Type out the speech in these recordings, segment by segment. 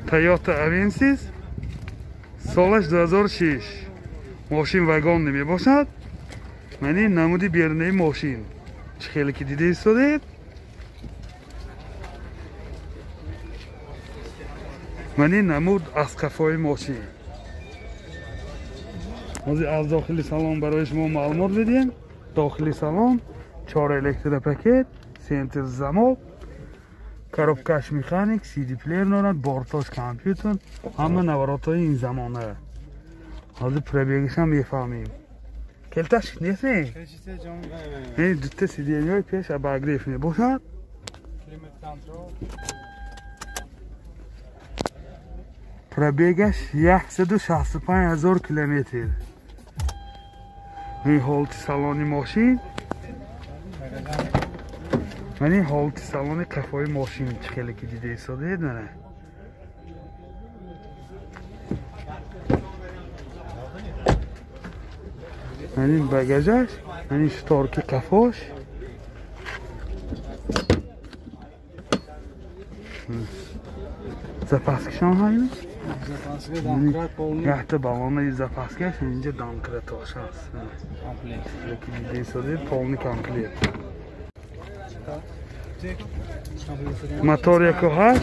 Toyota Avensis солаш 2006. Мошин вагон мебошад. Ман ин намуди берунаи мошин. Чӣ хеле ки дида истодед. Ман ин намуд аз қафои мошин. Ҳозир аз дохили салон барои шумо маълумот медиҳем. Дохили салон 4 электропакет, центр замок, коробкаш механик, CD плеер дорад, бортош компютер, ҳама наворотҳои ин замона. Ҳозир пробегашам мефаҳмем. Келташ нест? Ин дута сиденьяҳои пеш обогрев мебошад. Пробегаш 165 000 километр. Ин ҳолати салони мошин. Ман ин ҳолати салони қафои мошин чӣ хеле ки дида истодед мана. Ман ин багажаш, ман ин шторки қафош. Запаскашон ҳайми? Якта баллонаи запаскаш инҷа домкратош ҳаст. Комплект. Дида истодед, полный комплект. Мотор 1.8,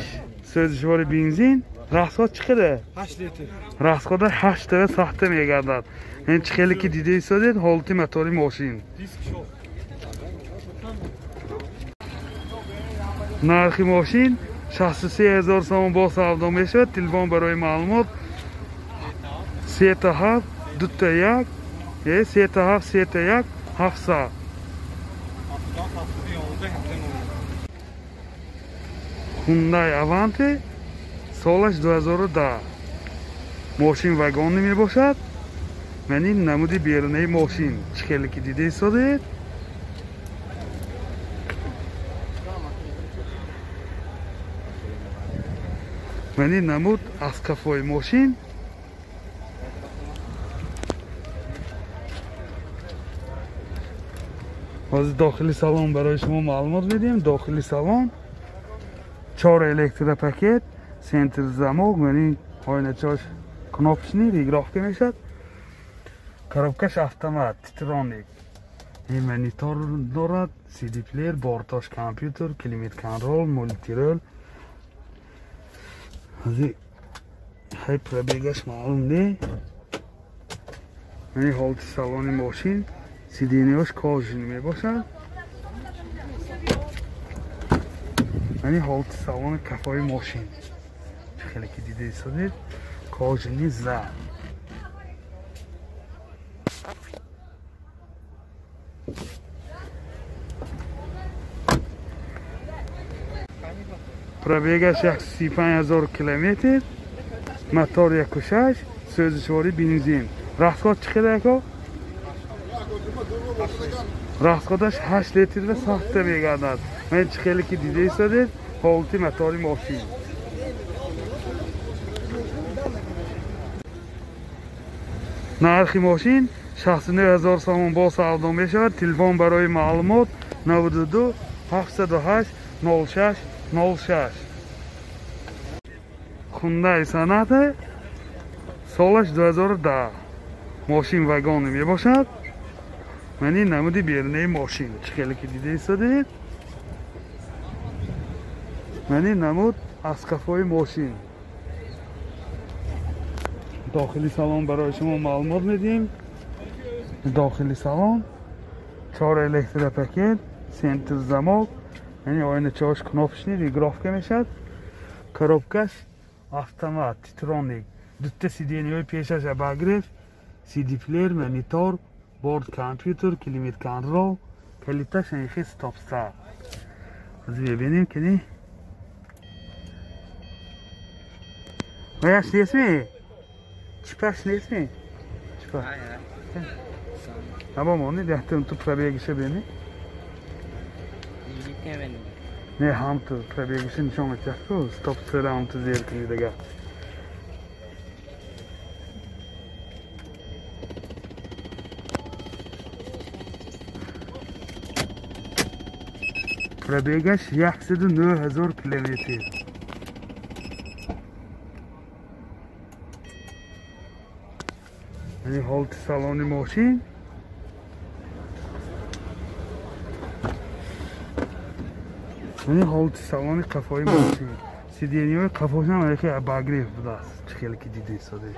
сӯзишвори бензин, расход чӣ қадар? 8 литр. Расхода 8 та сахта мегардад. Ин чӣ хеле ки дида истодед, ҳолати мотори мошин. Нархи мошин 63 000 сомон бо савдо мешавад. Телефон барои маълумот 37 21 37 31 700. Hyundai Avante солаш 2010. Мошин вагонӣ мебошад. Ман ин намуди берунаи мошин чӣ хеле ки дида истодед. Ман ин намуд аз қафои мошин. Ҳозир дохили салон барои шумо маълумот медиҳем. Дохили салон 4 электропакет, центр замок, ман ин оиначаҳош кнопочный, регулировка мешавад. Коробкаш автомат, титроник. Ин монитор дорад, CD плеер, бортош компютер, климат контрол, мультирол. Ҳозир ҳай пробегаш маълум не. Ман ин ҳолати салони мошин, сиденьяҳош кожаный мебошад. Ман ин ҳолати салони кафои мошин. Чӣ хеле ки дида истодед, кожаный зар. Пробегаш 135 000 километр, мотор 1.6, сӯзишвори бензин. Расход чӣ қадар ако? Расходаш 8 литр ва сахта мегардад. Ман чӣ хеле ки дида истодед, ҳолати мотори мошин. Нархи мошин 69 000 сомон бо савдо мешавад. Телефон барои маълумот 92 708 06 06. Hyundai Sonata солаш 2010. Мошин вагонӣ мебошад. Ман ин намуди берунаи мошин чӣ хеле ки дида истодед. Ман ин намуд аз қафои мошин. Дохили салон барои шумо маълумот медиҳем. Дохили салон 4 электропакет, центр замок, яъне оиначаҳош кнопочный, регулировка мешавад. Коробкаш автомат, титроник. Дута сиденьяҳои пешаш обогрев, CD плеер, монитор, борт компютер, климат контрол, калиташ анхи стоп-старт. Ҳозир мебинем ки не. Ояш нестми? Чипаш нестми? Чипа. Тамом, они яхтем ту пробегиша бини. Не, ҳам ту пробегиша нишон метиҳад ку, стоп-стара ҳам ту зер кунӣ дигар. Пробегаш 109 000 километр. Яъне ҳолати салони мошин. Яъне ҳолати салони қафои мошин. Сиденьяҳои қафошам яке обогрев будааст. Чӣ хеле ки дида истодаед.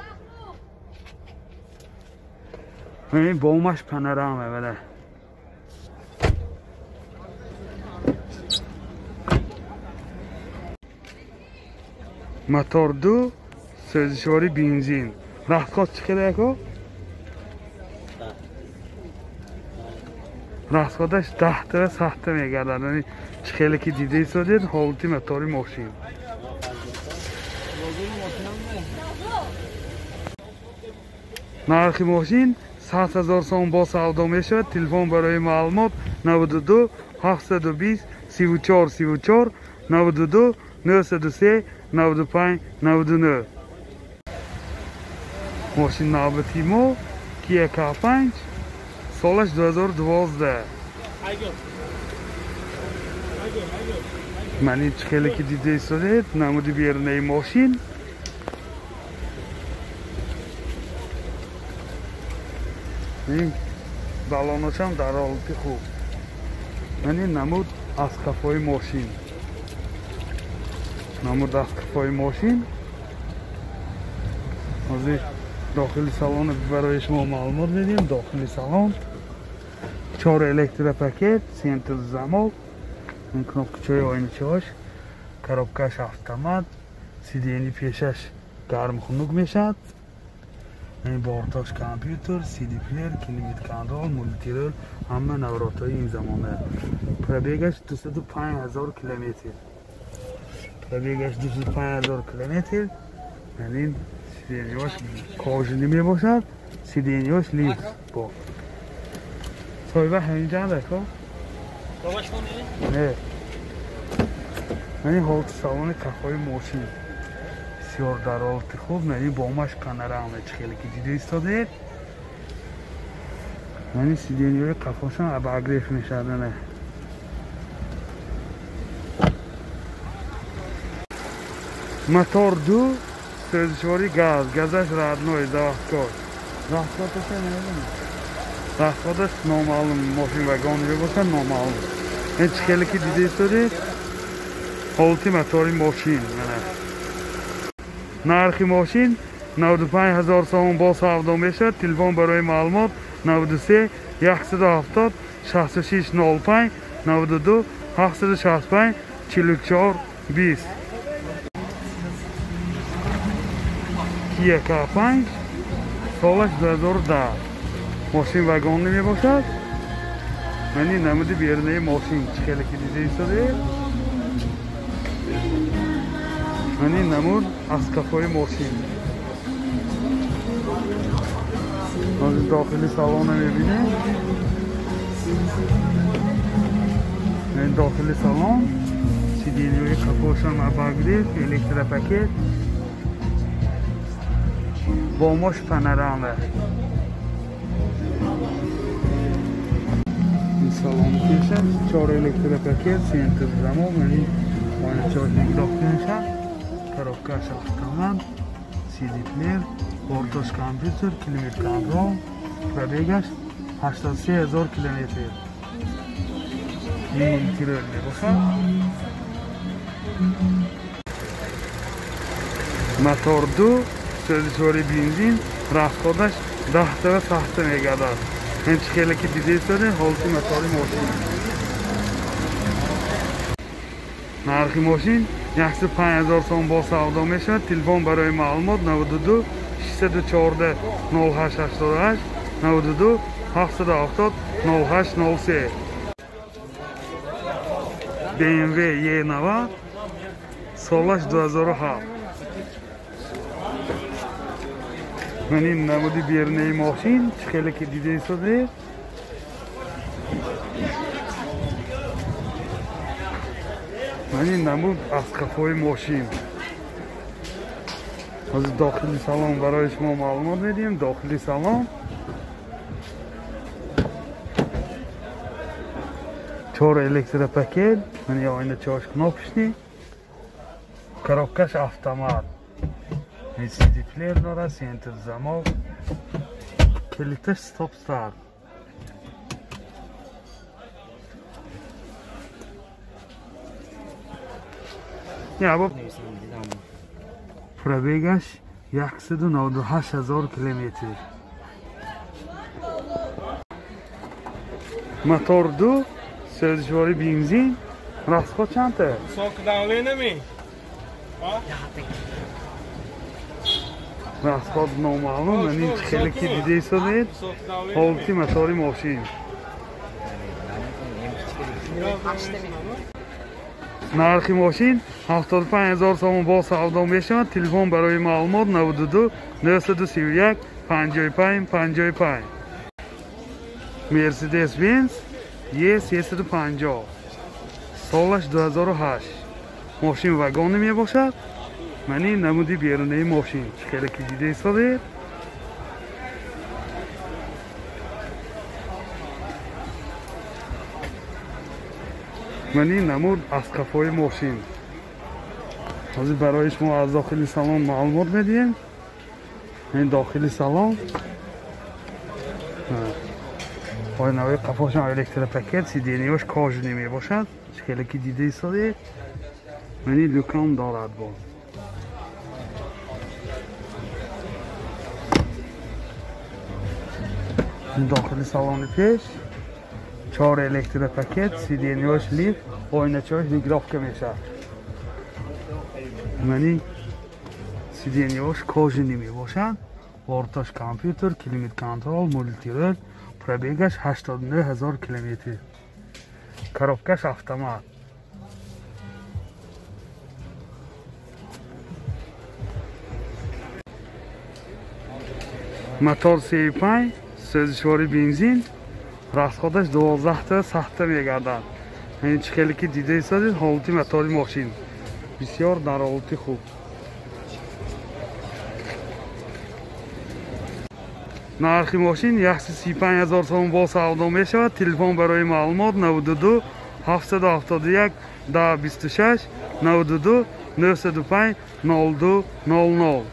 Яъне бомаш панорама вала. Мотор 2, сӯзишвори бензин. Расход чӣ қадар яко? Расходаш 10 та 7 та мегардад. Яъне чӣ хеле ки дида истодед, ҳолати мотори мошин. Нархи мошин 100 000 сом бо савдо мешавад. Телефон барои маълумот 92 720 34 34 92 903 95 99. Мошин навбати мо Kia K5, солаш 2012. Ман ин чӣ хеле ки дида истодед, намуди берунаи мошин. Ин балоношам дар ҳолати хуб. Ман ин намуд аз қафои мошин. Намуд аз қафои мошин. Ҳозир дохили салон барои шумо маълумот медиҳем. Дохили салон 4 электропакет, центр замок, ин кнопкачаи оиначаҳош, коробкаш автомат, сидени пешаш гарм хунук мешавад. Ин бортош компютер, CD плеер, климат контрол, мультирол, ҳама навротҳои ин замона. Пробегаш 205 000 километр. Пробегаш 205 000 километр. Яъне сиденьяш кожаный мебошад, сиденьяш люкс бо. Соҳиба ҳаминҷа ко? Не. Яъне ҳолати салони қафои мошин бисёр дар ҳолати хуб. Яъне бомаш панорама чӣ хеле ки дида истодед. Яъне сиденьяҳои қафошам обогрев мешавад. Не. Мотор 2, сӯзишвори газ, газаш родной, заводской. Расходаш намедонам. Расходаш номаълум, мошин вагон мебошад, номаълум. Ин чӣ хеле ки дида истодед, ҳолати мотори мошин. Нархи мошин 95 000 сомон бо савдо мешавад. Телефон барои маълумот 93 170 66 05 92 765 44 20. Kia K5, солаш 2010. Мошин вагонӣ мебошад. Ман ин намуди берунаи мошин чӣ хеле ки дида истодед. Ман ин намуд аз қафои мошин. Ҳозир дохили салонро мебинем. Ин дохили салон, сиденьяҳои қафошам обогрев, электропакет, бомош панорама. Ин салон пешаш 4 электропакет, центр замок, яъне оиначаҳош нигоҳ мешавад. Коробкаш автомат, CD плеер, бортош компютер, климат контрол, пробегаш 83 000 километр. Ин мультирол мебошад. Мотор 2, сӯзишвори бензин, расходаш 10 та 7 та мегардад. Ин чӣ хеле ки дида истодед, ҳолати мотори мошин. Нархи мошин 105 000 сом бо савдо мешавад. Телефон барои маълумот 92 614 08 88 92 770 08 03. BMW E90, солаш 2007. Ман ин намуди берунаи мошин чӣ хеле ки дида истодед. Ман ин намуд аз қафои мошин. Ҳозир дохили салон барои шумо маълумот медиҳем. Дохили салон 4 электропакет, ман оиначаҳош кнопочный, коробкаш автомат, CD плеер дорад, центр замок, Калиташ стоп старт. Пробегаш 198 ҳазор километр. Мотор 2, сӯзишвори бензин, расход чандта? Расход номаълум, ин хеле ки дида истодед, ҳолати мотори мошин. Нархи мошин 75 ҳазор сомон бо савдо мешавад. Телефон барои маълумот 92 931 55 55. Мерседес Бенз Е350, солаш 2008. Мошин вагони мебошад. Мани намуди берунаи мошин хеле ки дида истодед. Мани намуд аз қафои мошин. Ҳозир барои шумо аз дохили салон маълумот медиҳем. Ин дохили салон оинаҳои қафошам электропакет, сиденияш кожаный мебошад. Хеле ки дида истодед. Мани люкам дорад боз. Дохили салони пеш 4 электропакет, сиденияш лифт, оиначааш регулировка мешавад. Мани сиденияш кожаный мебошад. Борташ компютер, климат-контрол, мультирул, пробегаш 89 ҳазор километр. Коробкаш автомат. Мотор 35, сӯзишвори бензин, расходаш 12 сахта мегардад. Ин чӣ хеле ки дида истодед, ҳолати мотори мошин бисёр дар ҳолати хуб. Нархи мошин 135 ҳазор сомон бо савдо мешавад. Телефон барои маълумот 92 771 10 26 92 905 02 00.